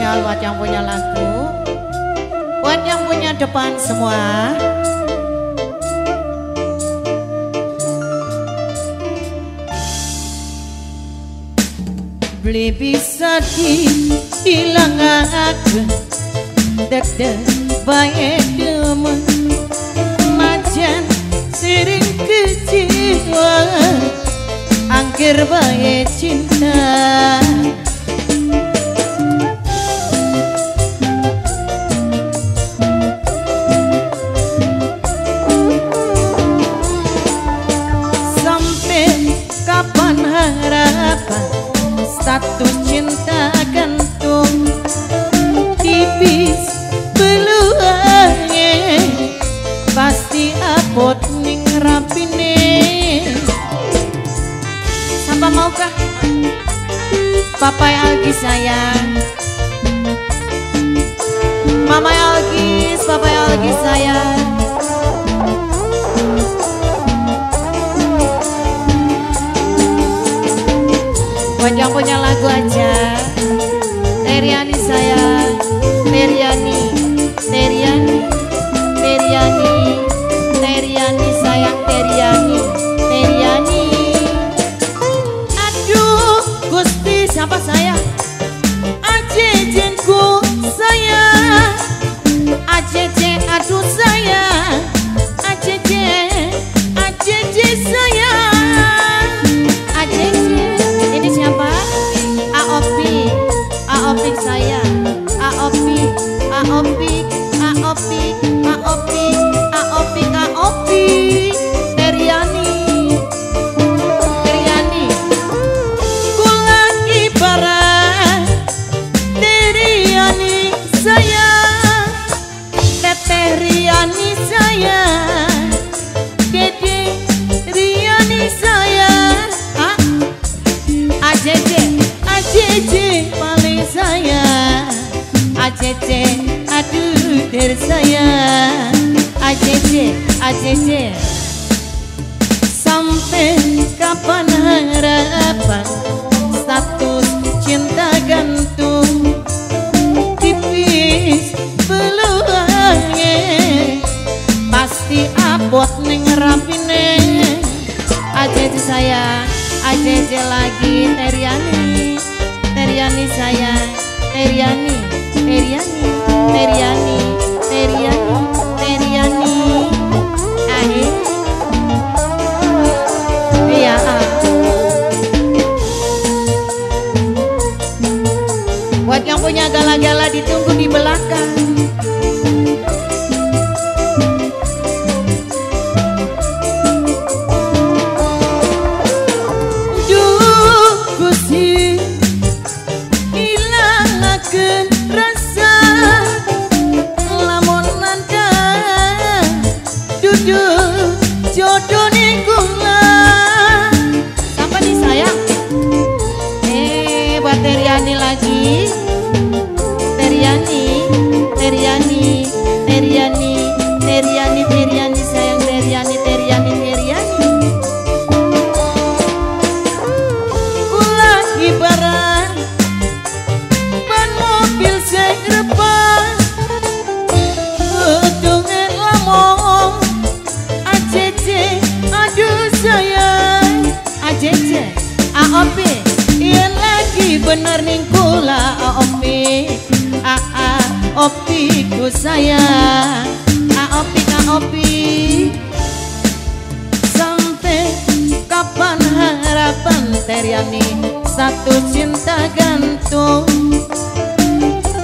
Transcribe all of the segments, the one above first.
Spesial buat yang punya lagu, buat yang punya depan semua. Beli bisa dihilangaken dek-dek bae demen macan sering kecewa angker bae cinta. Sampai kapan harapan status cinta gantung tipis peluangnya pasti abot ning rapine. Siapa maukah Papai Algi sayang, Mama Algis, Papai Algi sayang. Buat yang punya lagu aja, Teriani sayang, Teriani, Teriani, Teriani, Teriani sayang, Teriani, Teriani. Aduh Gusti siapa sayang, ajejenku sayang, ajeje aduh sayang, ajeje, ajeje sayang, ajeje. Ini siapa? Aopi, Aopi sayang, Aopi, Aopi, Aopi, Aopi, Aopi, Aopi, Teriani, Teriani. Kula ibarat Teriani sayang, Teteh Riani sayang, Dede Riani sayang. AJJ, AJJ paling sayang, AJJ aduh der sayang, AJJ, AJJ. Sampai kapan harapan status cinta gantung tipis peluangnya pasti abot ning rapine. AJJ sayang, AJJ lagi, Teriani, Teriani sayang, Teriani, Teriani, Teriani, Teriani, Teriani. Ahe, iya. Buat yang punya gala-gala ditunggu di belakang. Rasa lamun nanda duduk jodoh kula. Siapa nih sayang? Buat Teriani lagi, Teriani, Teriani, Teriani, Teriani, Teriani sayang, Teriani, Teriani, Teriani. Kula ibarat mobil sing repan utungan lamong AJJ aduh sayang, AJJ AOP yen lagi bener ning kula AOP, AA opi ku sayang, AOP AOP. Sampai kapan harapan Teriani satu cinta gantung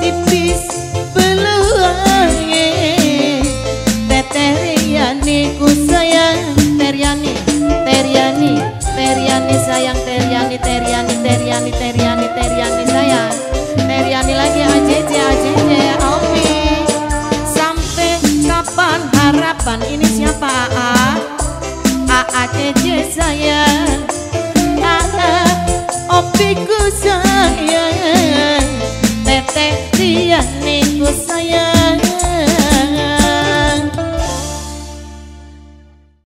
tipis peluangnya. Teteh Riani ku sayang, Teriani, Teriani, Teriani sayang, Teriani, Teriani, Teriani, Teriani, Teriani sayang, Teriani lagi, AJJ, AJJ, Opi. Sampai kapan harapan ini siapa? AA, AAJJ sayang, AA Opi ku sayang.